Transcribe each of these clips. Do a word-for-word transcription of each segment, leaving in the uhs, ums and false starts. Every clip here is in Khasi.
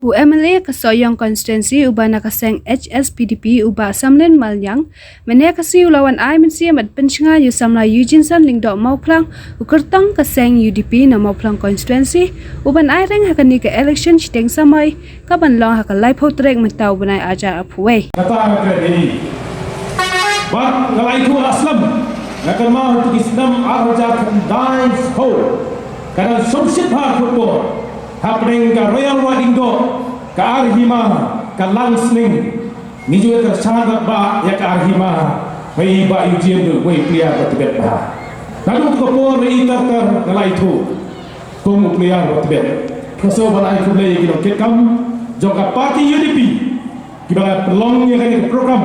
U M L A ka Sohiong Constituency uba na ka seng H S P D P u Bah Samlin Maliang, mynne ka sngi u la wan ai mynsiem bad pynshngaiñ ïa u samla Eugene San Lyngdoh Mawphlang, u kyrtong ka seng U D P na Mawphlang Constituency, u ban ai reng ha kane ka election shiteng samoi, ka ban long ha ka laiphew tarik mynta u bnai arhajar arphew wei. Kata ka kren hi. Bad nga la ïathuh la slem, nga kynmaw ha ki snem arhajar khyndai phew, ka dang sngewsih bha khubor hapdeng ka Royal Wat Lyngdoh, ka ar hima, ka lang sning. Ngi ju ïa ka shan bad ba ïa ka ar hima, hei ba Eugene du wei player ba tbet bha. Naduh ka por ri tar tar nga la ïathuh kum u player ba tbet. Ka sngewbha ban ai khublei ïa ki nongkitkam jong ka party U D P kiba la pynlong ïa kane ka program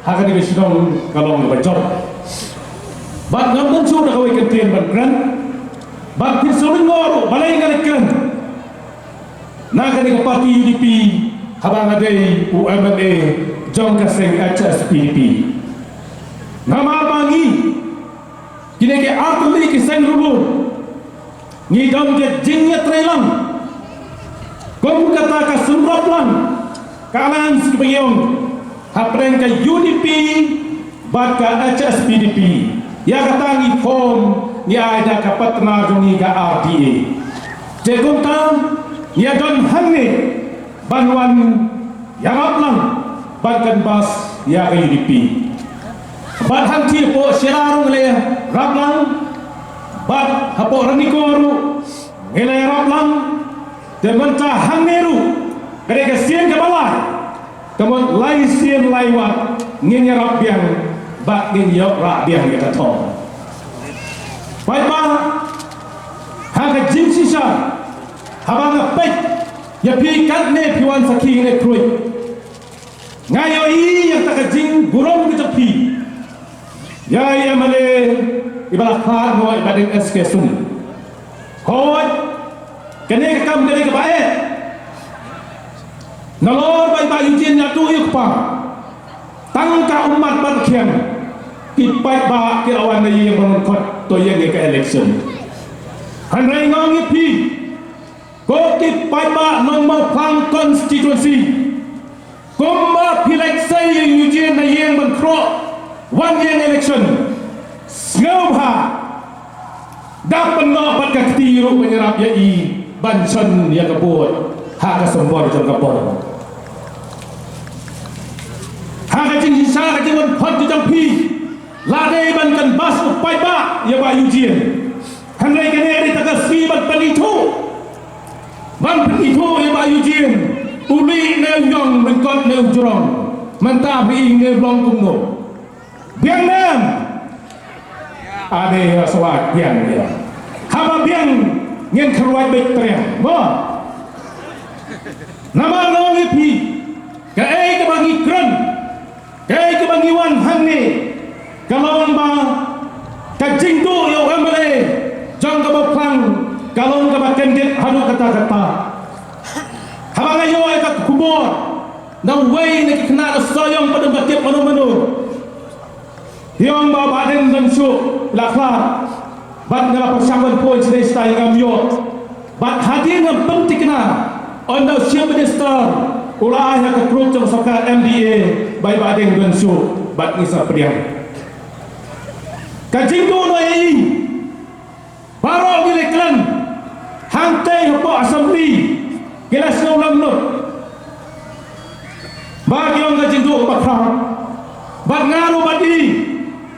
ha kane ka shnong ka long kaba jop. Bad ngam don shuh da kawei ka ktien ban kren. Bad phin sngewthuh ruh balei nga la kren. Na kane ka party U D P haba nga dei u M L A jong ka seng H S P D P. Namar ba ngi kine ki artylli ki seng ruh ngi don ka jingïatreilang. Kum kata ka seng Raplang, ka alliance kaba ngi ong hapdeng ka U D P bad ka H S P D P. Ïa kata ngi form, ngi ai da ka partner jong ngi ka R D A. Te kumta ngi ïa don hangne ban wan ïarap lang ban canvass ïa ka U D P. Bad hangtei hapoh Shira ruh ngi la ïarap lang, bad hapoh Ranikor ruh ngi la ïarap lang. Te mynta hangne ruh ka dei ka sien kaba lai. Ka mut lai sien lai wat ngin ïarap biang bad ngin ïoh rah biang ïa ka thong. Paidbah, ha ka jingshisha, haba nga peit ïa phi katne phi wan sakhi ne khrui, nga ïohi ïa kata ka jingburom ka jong phi ïa i M L A iba la khlad noh, i Bahdeng S K Soon. Hooid, kane ka kam kane kaba eh. Nalor ba i Bah Eugene ïa tu ïa kpa, tang ka ummat ban khian, ki paidbah ki la wan na ïing ban khot to ïeng ïa ka election. Hynrei nga ong ïa phi, ko ki paidbah nong Mawphlang constituency, kumba phi leit sei ïa u Eugene na ïing ban khroh wan ïeng election, sngewbha da pynnoh bad ka kti ruh ban ïarap ïa i ban shon ïa ka vote ha ka symbol jong ka bor. Ha ka jingshisha ka jingwan phot ka jong phi, la dei ban canvass u paidbah ïa Bah Eugene. Hynrei kane dei ta ka sngi ban pynithuh, ban pynithuh ïa Bah Eugene, u lieh ne u ïong, lyngkot ne u jrong. Mynta phi ïohi ne u long kumno. Biang ne em? Ade, ïa sawat biang ïa. Haba biang ngin kyrwat beit triang. Mo. Namar nga ong ïa phi, kaei kaba ngi kren, kaei kaba ngi wan hangne ka long ba ka jingduh ïa u M L A jong ka Mawphlang ka long kaba kyndit haduh katta katta. Haba nga ïoh ïa ka khubor na uwei na ki khynnah na Sohiong ba don ba tip mano mano. Ki ong ba Bah Deng Doiñshuh la khlad. Bad nga la pyrshang ban phone sha i, ngam ïoh. Bad hadien ngam pynthikna, ynda u Chief Minister u la ai ha ka group jong sorkar M D A ba i Bah Deng Doiñshuh, bad ngi sa pdiang. Ka jingduh noh ïa i. Baroh ngi la kren hangtei hapoh Assembly, ki la sngewlang lut ba ki ong ka jingduh ba khraw. Bad nga ruh bad i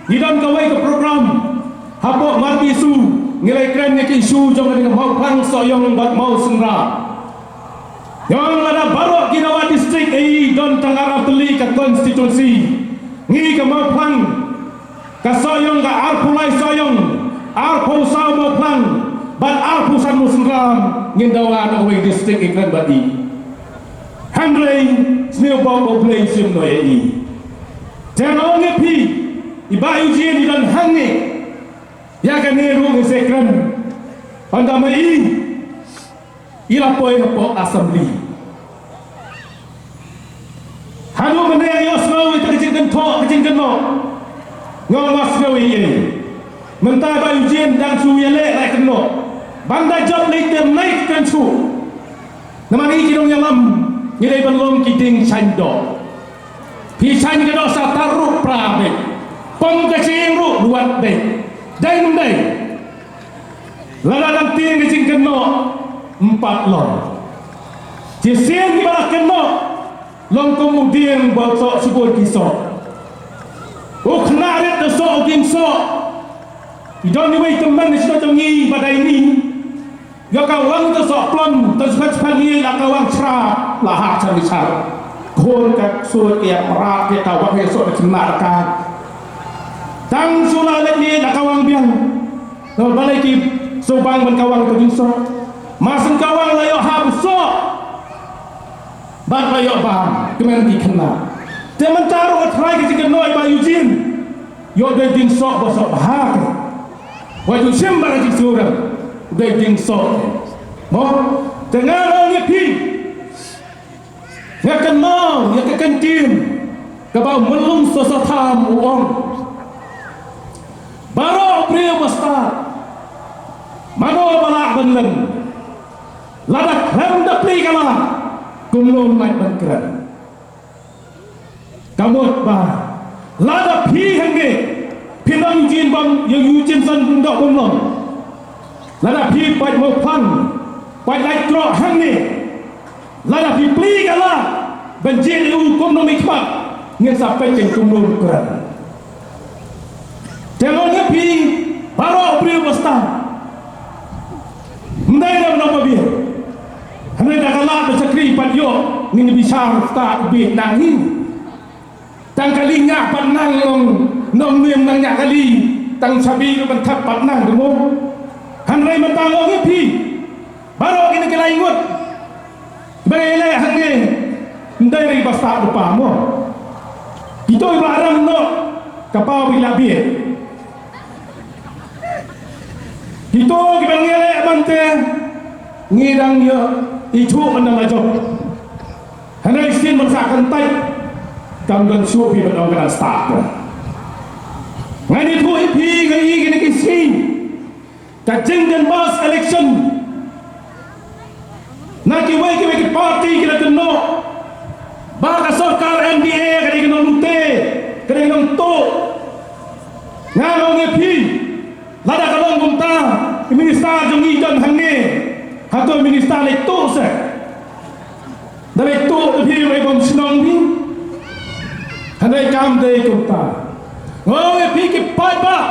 ngi don kawei ka program hapoh Marbisu, ngi la kren ïa ki issue jong ka ding Mawphlang, Sohiong bad Mawsynram. Ïa nga, lada baroh ki dawa district, eh, don tang arphew tylli ka constituency, ngi ka Mawphlang, ka Sohiong ka arphew lai Sohiong, arphew saw Mawphlang bad arphew san Mawsynram, ngin dawa na kawei district, i kren bad i. Hynrei sniew ba U Blei shim noh ïa i. Te nga ong ïa phi, i Bah Eugene i don hangne. Ïa kane ruh ngin sa kren. Ynda ma i i la poi hapoh Assembly. Haduh mynne ïohsngew ïa ka jingkynthoh, ka jingkynnoh. Nga ong, ma sngew ei ei. Mynta Bah Eugene dang shu ïaleh la kynnoh. Ban da jop leit te mynne kren shuh. Namar ngi ki nongïalam ngi dei ban long ki dieng shaiñ doh. Phi shaiñ ka doh sa tar ruh pra beit. Pom ka shyieng ruh luwat beit. Dei ym dei? Lada dang tieng ka jingkynnoh, ym pat long. Shisien kiba la kynnoh long kum u dieng ba u soh shibun ki soh. U khynnah rit da soh u dieng soh. I don iwei i tymmen na shnong jong ngi ba dei ni. Ïa ka wang da soh plon, da soh shipang ïa la ka wang shra, la ha shar bishar. Khun ka sur ïa mrad ïa ka wang ïa soh da khynnah ka. Tang shu la leit ïa la ka wang biang. Nol balei ki shu bang ban ka wang ka jingsoh. Masan ka wang la ïoh hap soh. Bad la ïoh bam kmen ki khynnah. Te mynta ruh nga tharai ka jingkynnoh i Bah Eugene. Ïoh dei jingsoh ba soh bha ka. Wat ju shim ba ka jingsngew rem. Dei jingsoh. Mo, te nga ong ïa phi. Nga kynmaw ïa ka ktien kaba u Myllung Soso Tham u ong. Baroh u briew ba stad, mano ba lah ban leng? Lada khlem da plie ka lad, kumno ngin lait ban kren? Ka mut ba lada phi hangne phi nang jin bam ïa u jin san bun dok bun long. Lada phi pait mo phang, pait lait krok hangne. Lada phi plie ka lad ban jied ïa u kumno mi khmat, ngin sa peit ïa kumno u kren. Te long ïa phi baroh u briew ba stad. Ym dei da nong ba biang. Hynrei da ka lad ba shakri pat ïoh ngin bishar stad u biang nang hi. Tang kali ñiah pat nang long, nongmim nang ñiah kali, tang shabi ruh ban thep pat nang, dei mo? Hynrei mynta nga ong ïa phi, baroh kine ki lai ngut ba ngi leh hangne, ym dei re ba stad ruh pa mo. Kito kiba ram noh, ka paw ba la bieit. Kito kiba ngi leh ban te, ngi dang ïa ithuh ban dang la jop. Hynrei shisien ban sa kyntait, kam don shuh phi ban ong ka dang stad. Ngan ithuh ïa phi, nga i kine ki sngi ka jingdon mass election. Na kiwei kiwei ki party ki la kynnoh ba ka sorkar M D A ka dei ka nonglute, ka dei ka nongtuh. Nga ong ïa phi, lada ka long kumta, i minister jong ngi don hangne, hato i minister leit tuh se? Da leit tuh te phi wei bym shnong phi. Hynrei kam dei kumta. Nga ong ïa phi ki paidbah,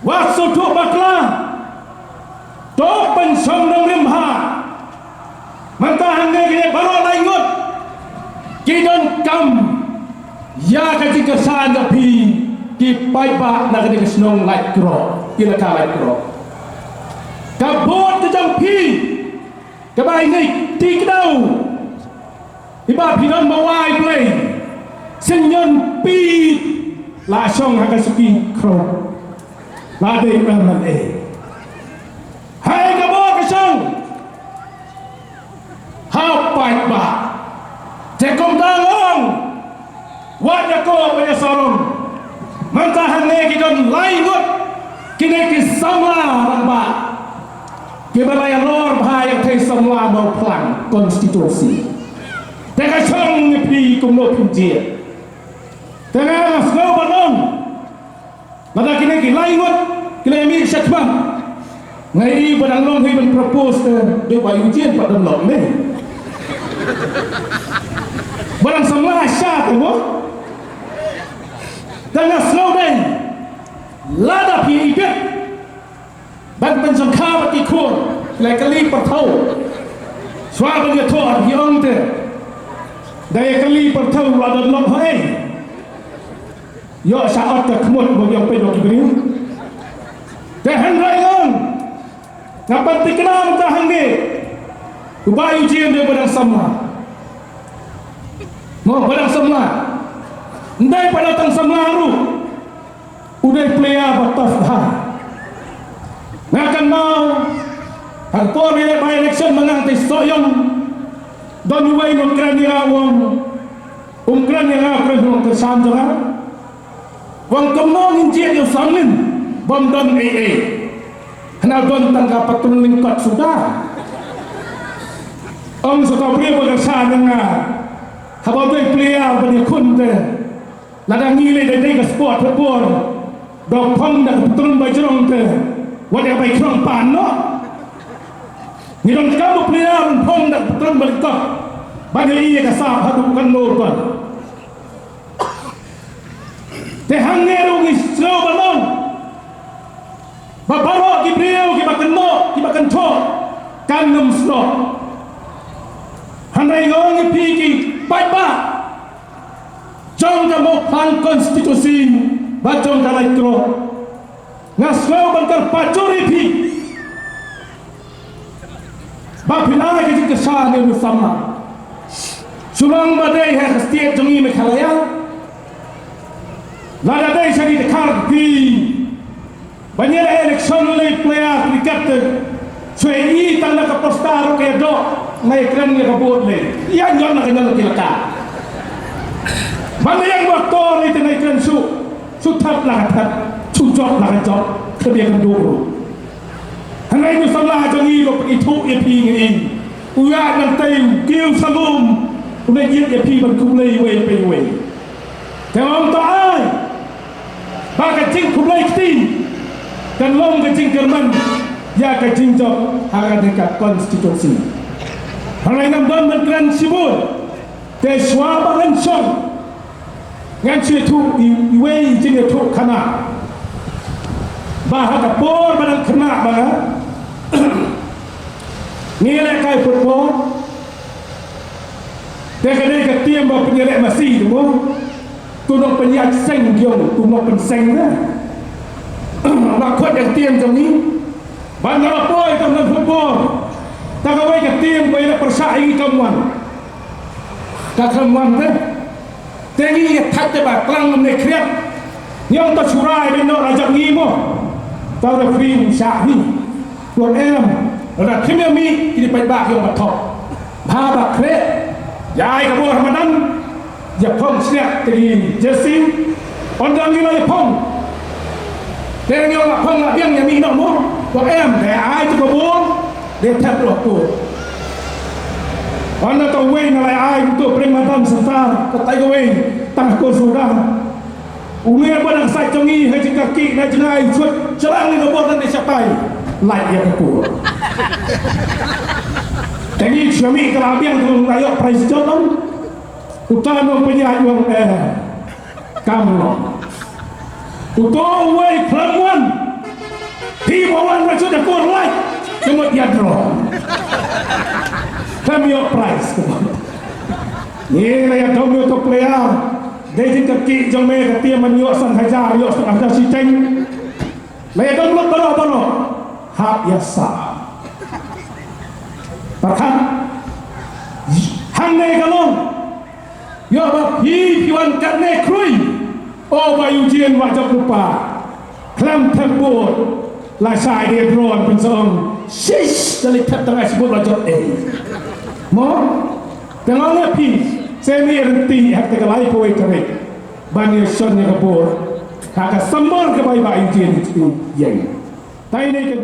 wat sngewthuh bakla. To pynshong nongrim ha. Mynta hangne kine baroh lai ngut ki donkam ïa ka jingkyrshan jong phi ki paidbah na kane ka shnong Laitkroh, ki la ka Laitkroh. Ka vote ka jong phi kaba i ngi ti kdaw. Iba phi don ba wai Blei, sngewbha phi la shong ha ka suki khro. La dei M L A. Hai ka bor ka shong ha paidbah. Te kumta long. Wat ïa ko ba ïa sarong. Mynta hangne ki don lai ngut kine ki samla rangbah kiba la ïalor bha ïa thei samla Mawphlang constituency. Te ka shong ïa phi kumno phin jied. Te nga sngew ban ong, lada kine ki lai ngut ki la mih shakhmat, nga i ba dang long hi ban propose te, dei ba ïu jin pat dang long ne. Ba dang samla sha te mo. Te nga sngew dei lada phi i bit ban pynshongkha bad ki khun, la kylli pyrthaw. Shuwa ban ïathuh phi ong te, da ïa kylli pyrthaw la don long hoi. Ïoh sha ot ka khmut ba ïoh peit ba ki briew. Te hynrei long. Nga pat thikna mynta hangne. U Bah Eugene dei ba dang samla. Mo, ba dang samla. Ndei pat tang samla ruh. U dei player ba tough bha. Nga kynmaw ha ka por ïaleh by election ma nga te Sohiong. Don uwei u nongkren ïa nga u ong. Um kren ïa nga, u kren ïa u nongkyrshan jong nga. U ong kumno ngin jied ïa u Samlin bym don ei ei. Hynrei don tang ka patrol lyngkot suda. Ong sa ka briew ba ka sha na nga, haba dei player ban ïakhun te, lada ngi leh dei dei ka sport ha por, dok phong da ka patron ba jrong te, wat ïa bai khrong pan noh. Ngi don ka player ban phong da ka patron ba jrong, ban ïa ka sap haduh kan nor ban. Te hangne ruh ngi sngew ban ong ba baroh ki briew kiba kynnoh kiba kynthoh kan nym snoh. Hynrei nga ong ïa phi ki paidbah jong ka Mawphlang constituency bad jong ka Laitkhrup, nga sngew ban kyrpad jur ïa phi ba phin ai ka jingkyrshan ïa u samla. Shu long ba dei ha ka state jong ngi Meghalaya, lada dei sha ki dkhar phi ban ïaleh election lei player cricket te, shu i tang na ka poster ruh ka ïadoh, nga ïakren ïa ka vote lei, ïa ñion na ka ñion ki laka. Ban ïa ba tor lei te nga ïakren shu, shu thep la ka thep, shu jop la ka jop, ka bia kan dur. Hynrei u samla jong ngi ruh ithuh ïa phi ngi. U ïaid nangtei u kiew shalom, u leit ïeit ïa phi ban khublei iwei pa iwei. Te ong to ai ba ka jingkhublei kti kan long ka jingkyrmen ïa ka jingjop ha kane ka constituency. Hynrei ngam don ban kren shibun. Te shuwa ba ngan shong, ngan shu ïathuh i, iwei i jingïathuh khana. Ba ha ka por ba ngan khynnah ba nga, ngi leh kai football. Te ka dei ka team ba pynïaleh masi tu mo. Tu nong pynïaid seng diong, tu nong pynseng na. Ba khot ïa ka team jong ngi. Ba nga la poi tam nang football. Ta kawei ka team ba ïa pyrshah ïa ngi kam wan. Ka khlem wan te. Te ngi ïa thait te ba tlang ngam ne khriat. Ngi ong ta shurai bin noh la jap ngi mo. Ta referee shah hi. Tuan em. Lada khim ïa mi kini paidbah ki ong ba thok. Ba ba khreh. Ïa ai ka bor Ramadan. Ïa phong sniat te ngi jersey. Ynda ngi la ïa phong. Te ngi ong la phong la biang ïa mi noh mo. Tuan em. Te ai tu ka bor. Dei thep loh tu. Wan na to wei na lai ai tu pring matam sentar ka tai wei tang ko sudah. U ngi ba dang sai jong ngi ha jingkaki na jingai suat jalan ni nombor dan dei siapai. Lai ïa ka ku. Te ngi shami ka la biang tu la ïoh prize jong. Uta nong pynïaid wang eh. Kam long. Uto uwei khlem wan. Phi ba wan ba shu da kor lai. Kemut ïa draw. Khlem ïoh prize. Ngi la ïa dom ïa uto player. Dei jingkyrkieh jong me ka team man ïoh san hajar, ïoh san hajar shiteng. La ïa dom lut baroh baroh. Hap ïa sa. Pyrkhat. Hangne ka long. Ïoh ba phi phi wan katne khrui. O ba Eugene wa jop lypa. Khlem thep bud. La shai de drone pynshong. Shish, da leit thep tang ai shibun ba jop ei. Mo? Tang ong ïa phi. Semi renti hak te ka lai pawai tarik. Ban ïa shon ïa ka bud. Ha ka sambor ka bai ba Eugene ïeng. Tai ne ka